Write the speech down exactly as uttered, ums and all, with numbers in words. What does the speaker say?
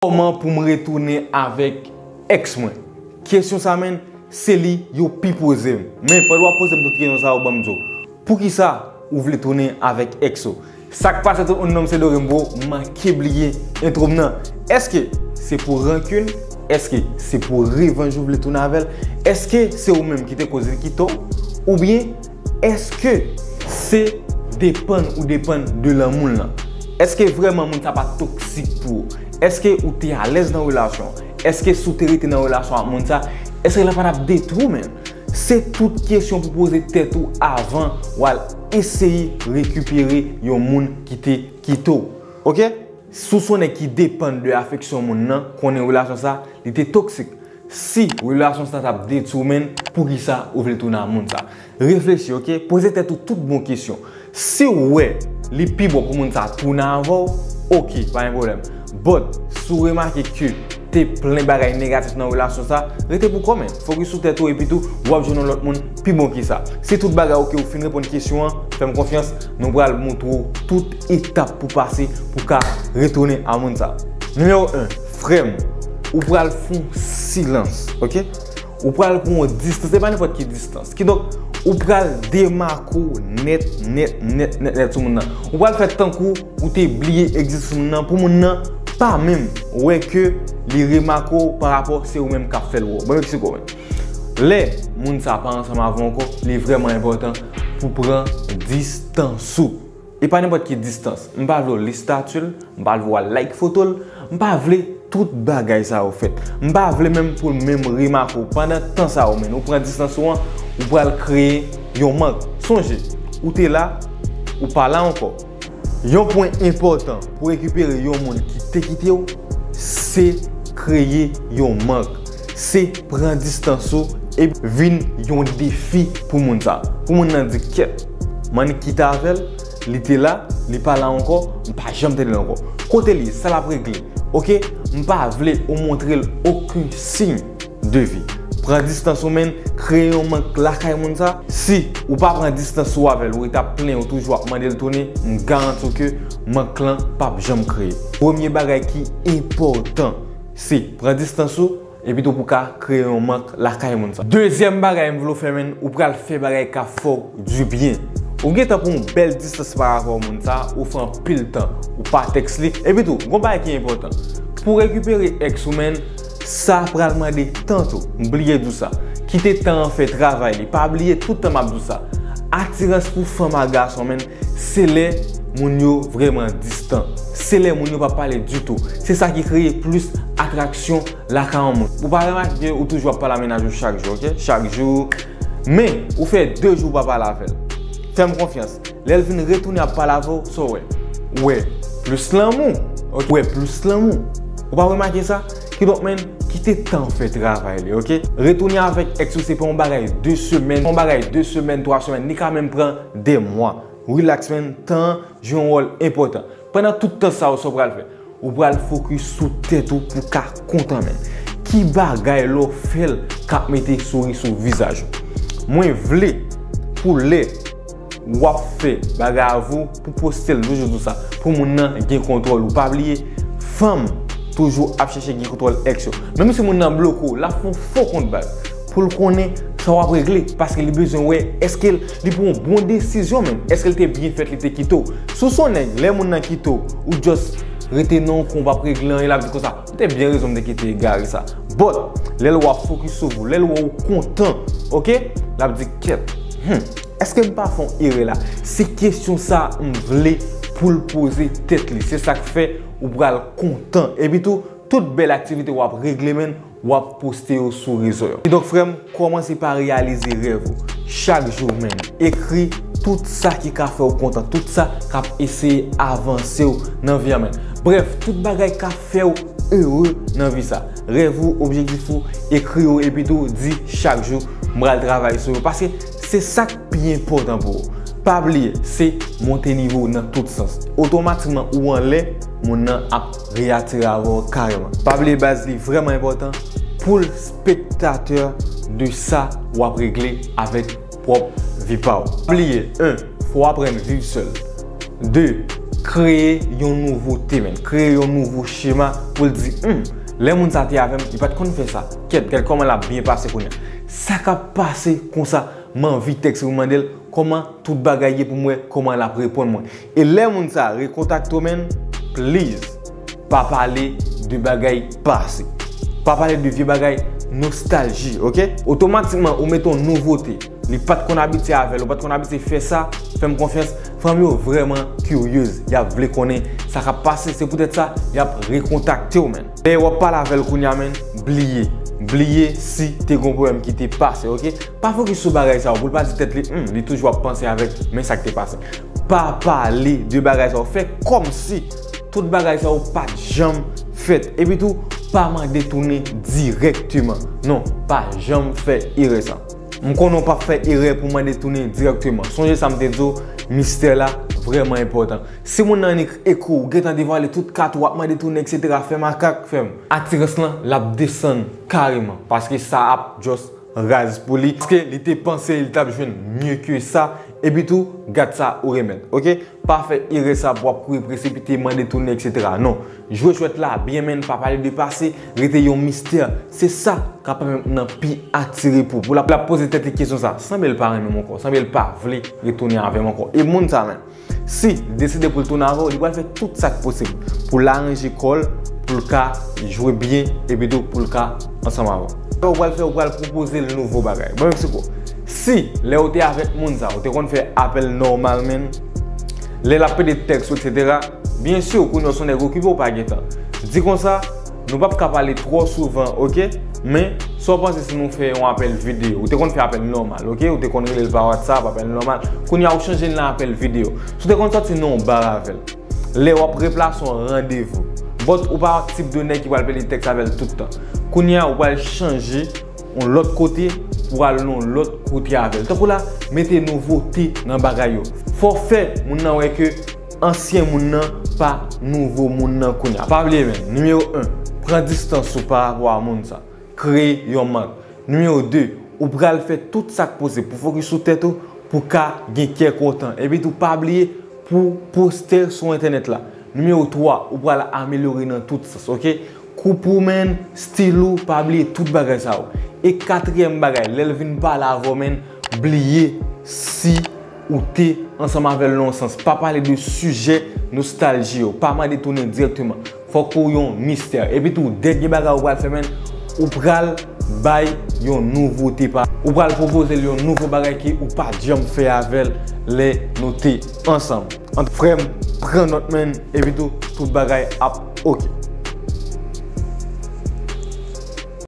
Kòman pou m retounen avèk ex mwen? Kesyon sa menm, se li yo pi poze m. Men pandan w ap poze m tout kesyon sa yo, ban m di w, poukisa ou vle tounen avèk ex ou? Sa k pase tout moun, non m se Dorem bro, manke bliye entwo m nan. Èske se pou rankin? Èske se pou revanj ou vle tounen avè l? Èske se ou menm ki te koz li kite w? Oubyen èske se depann ou depann de lanmou l lan? Èske vrèman moun sa pa toksik pou ou? Èske ou te alèz nan relasyon an? Èske si w te rete nan relasyon ak moun sa, èske l pa t ap detwi w menm? Se tout kesyon pou poze tèt ou avan w al eseye rekipere yon moun ki te kite w. Oke? Si w se yon nèg ki depann de afeksyon moun nan, konnen relasyon sa, li te toksik. Si relasyon sa t ap detwi w menm, poukisa ou vle tounen ak moun sa? Reflechi, oke? Poze tèt ou tout bon kesyon. Si w wè li pi bon pou moun sa tounen avè w, oke, pa gen pwoblèm. But, si w remake ke te plen bagay negatif nan relasyon sa, rete pou kò w menm. Fokis sou tèt ou epi tou, w ap jwenn yon lòt moun pi bon ki sa. Si tout bagay oke, ou fin reponn kesyon an, fè m konfyans, nou pral montre w tout etap pou pase pou ka retounen a moun sa. Nimewo en, frè m, ou pral fè yon silans, oke? Ou pral pran yon distans, se pa nenpòt ki distans. Kidonk, ou pral demake w nèt, nèt, nèt, nèt, nèt sou moun nan. Ou pral fè tankou ou te bliye egzistans moun nan, pou moun nan pa menm wè ke li remake w pa rapò se ou menm k ap fè l wè w. Ban m eksplike w menm. Lè moun sa pa ansanm avè w ankò, li vrèman enpòtan pou pran distans ou. E pa nenpòt ki distans. M pa vle w li estati l, m pa vle w al like foto l, m pa vle tout bagay sa yo fèt. M pa vle menm pou l menm remake w. Pandan tan sa yo, menm, ou pran distans ou an, ou pral kreye yon mank. Sonje, ou te la, ou pa la ankò. Yon pwen enpòtan pou rekipere yon moun ki te kite w, se kreye yon mank. Se pran distans ou e vin yon defi pou moun sa. Pou moun nan di, kèt, m annik kite avè l, li te la, li pa la ankò, m pa janm tande l ankò. Kote l ye, sa l ap regle? Oke, m pa vle ou montre l okenn siy de vi. Pran distans ou, menn, kreye yon mank lakay moun sa. Si ou pa pran distans ou avè l, ou ret ap plenyen, ou toujou ap mande l tounen, m garanti w ke mank lan p ap janm kreye. Premye bagay ki enpòtan, se pran distans ou, epi tou pou ka kreye yon mank lakay moun sa. Dezyèm bagay m vle w fè, menn, ou pral fè bagay k ap fè w dibyen. Ou gentan pran yon bèl distans pa rapò moun sa, ou fè anpil tan, ou pa tèks li. Epi tou, gon bagay ki enpòtan. Pou rekipere èks ou, menn, sa pral mande tan tou. M bliye di w sa. Kite tan an fè travay li. Pa bliye tout tan m ap di w sa. Atirans pou fanm ak gason, menn, se lè moun yo vrèman distan. Se lè moun yo pa pale ditou. Se sa ki kreye plis atraksyon lakay yon moun. Ou pa remake ke ou toujou ap pale a mennaj ou chak jou, oke? Chak jou. Men, ou fè de jou ou pa pale avè l. Fè m konfyans. Lè l vin retounen ap pale avè w, sa w wè? Ou wè plis lanmou. Oke? Ou wè plis lanmou. Ou pa remake sa? Kidonk, menn, kite tan fè travay li, oke? Retounen avèk èks ou se pa yon bagay de semèn, yon bagay de semèn, twa semèn, li ka menm pran de mwa. Relax, menn, tan an jwe yon wòl enpòtan. Pandan tout tan sa yo, sa w pral fè? Ou pral fokis sou tèt ou pou ka kontan, menn. Ki bagay lè w fè l k ap mete souri sou vizaj ou? Mwen vle pou lè w ap fè bagay avè w, pou poste l, toujou di w sa, pou moun nan gen kontwòl ou. Pa bliye, fanm toujou ap chèche gen kontwòl èks yo. Menm si moun nan bloke w, l ap fè yon fo kont bal pou l konnen sa w ap regle, paske li bezwen wè èske l, li pran yon bon desizyon menm, èske l te byen fèt li te kite w. Si w se yon nèg, lè moun nan kite w, ou just rete nan yon kwen w p ap regle anyen, l ap di konsa, "M te byen rezon m te kite egare sa." But, lè l wè w ap fokis sou ou, lè l wè w kontan, oke? L ap di, "Kèt, hmm, èske m pa fè yon erè la?" Se kesyon sa m vle pou l poze tèt li. Se sa k fè ou pral kontan. Epi tou, tout bèl aktivite w ap regle, menn, w ap poste yo sou rezo yo. Kidonk, frè m, kòmanse pa reyalize rèv ou. Chak jou, menn, ekri tout sa ki ka fè w kontan, tout sa k ap eseye avanse w nan vi a, menn. Brèf, tout bagay k ap fè w ere nan vi sa. Rèv ou, objektif ou, ekri yo, epi tou di chak jou, "M pral travay sou yo." Paske se sa k pi enpòtan pou ou. Pa bliye, se monte nivo w nan tout sans. Otomatikman ou anlè, moun nan ap reyatire avè w karèman. Pa bliye baz, li vrèman enpòtan pou l spektatè de sa w ap regle avèk pwòp vi pa w. Pa bliye, en, fò w aprann viv sèl. De, Kreye yon nouvote, menn. Kreye yon nouvo chema pou l di, hmm, lè moun sa te avè m, li pa t konn fè sa. Kèt, gad kòman l ap byen pase kounye a. Sa k ap pase konsa, m anvi tèks pou mande l kòman tout bagay ye pou m wè kòman l ap reponn mwen. E lè moun sa rekontakte w, menn, please, pa pale de bagay pase. Pa pale de vye bagay, nostalji, oke? Otomatikman, ou mete yon nouvote. Li pa t konn abitye avè l, ou pa t konn abitye fè sa, fè m konfyans, fanm yo vrèman kiryez, y ap vle konnen sa k ap pase, se poutèt sa, y ap rekontakte w, menn. Lè w ap pale avè l kounye a, menn, bliye, bliye si te gon pwoblèm ki te pase, oke? Pa fokis sou bagay sa yo, pou l pa di tèt li, hmm, li toujou ap panse avèk, men sa k te pase. Pa pale de bagay sa yo, fè kòmsi tout bagay sa yo pa t janm fèt. Epitou, pa mande tounen dirèkteman. Non, pa janm fè erè sa. M konnen w p ap fè erè pou mande tounen dirèkteman. Sonje sa m te di w, mistè la vrèman enpòtan. Si moun nan annik ekri w, gentan devwale tout kat ou, ap mande tounen, etsetera, fè makak, fè m. Atirans lan, l ap desann kareman. Paske sa ap just raz pou li. Paske li te panse li t ap jwenn mye ke sa. Epitou, gad sa ou remèt. Oke? Pa fè erè sa pou w ap kouri presipite, mande tounen, etsetera. Non. Jwe jwèt la byen, menn, pa pale de pase, rete yon mistè. Se sa k ap pèmèt nan pi atire pou, pou l ap, l ap poze tèt li kesyon sa. Sanble l pa renmen m ankò, sanble l pa vle retounen avè m ankò. E moun sa, menn, si li deside pou l tounen avè w, li pral fè tout sa k posib pou l aranje kò l, pou l ka jwe byen, epitou pou l ka ansanm avè w. Sa w pral fè, ou pral pwopoze l nouvo bagay. Bon, Meksiko, si lè w te avèk moun sa, ou te konn fè apèl nòmal, menn, lè l ap pede tèks ou, etsetera, byen si, kounye a w se yon nèg okipe, ou pa gen tan. Di konsa, nou p ap ka pale twò souvan, oke? Men, sa w panse si nou fè yon apèl videyo? Ou te konn fè apèl nòmal, oke? Ou te konn rele l pa WhatsApp, apèl nòmal. Kounye a, ou chanje l nan apèl videyo. Si w te konn sòti nan yon bar avè l, lè w ap replase yon randevou. But ou pa tip de nèg ki pral pede tèks avè l tout tan. Kounye a, ou pral chanje yon lòt kote pou al yon lòt kote avè l. Tankou la, mete nouvote nan bagay yo. Fò w fè moun nan wè ke ansyen moun nan pa nouvo moun nan kounye a. Pa bliye, menn, nimewo en, pran distans ou pa rapò a moun sa. Kreye yon mak. Nimewo de, ou pral fè tout sa k posib pou fokis sou tèt ou, pou ka gen kè kontan. Epitou, pa bliye pou poste sou entènèt la. Nimewo twa, ou pral amelyore nan tout sans, oke? Koup ou, menn, stil ou, pa bliye tout bagay sa yo. E katriyèm bagay, lè l vin pale avè w, menn, bliye si ou te ansanm avè l nan yon sans. Pa pale de sijè nostalji yo. Pa mande tounen dirèkteman. Fòk ou yon mistè. Epitou, dènye bagay ou pral fè, menn, ou pral bay yon nouvote pa. Ou pral pwopoze l yon nouvo bagay ke ou pa t janm fè avè l lè nou te ansanm. Ant frè m, pran nòt, menn, epitou tout bagay ap oke.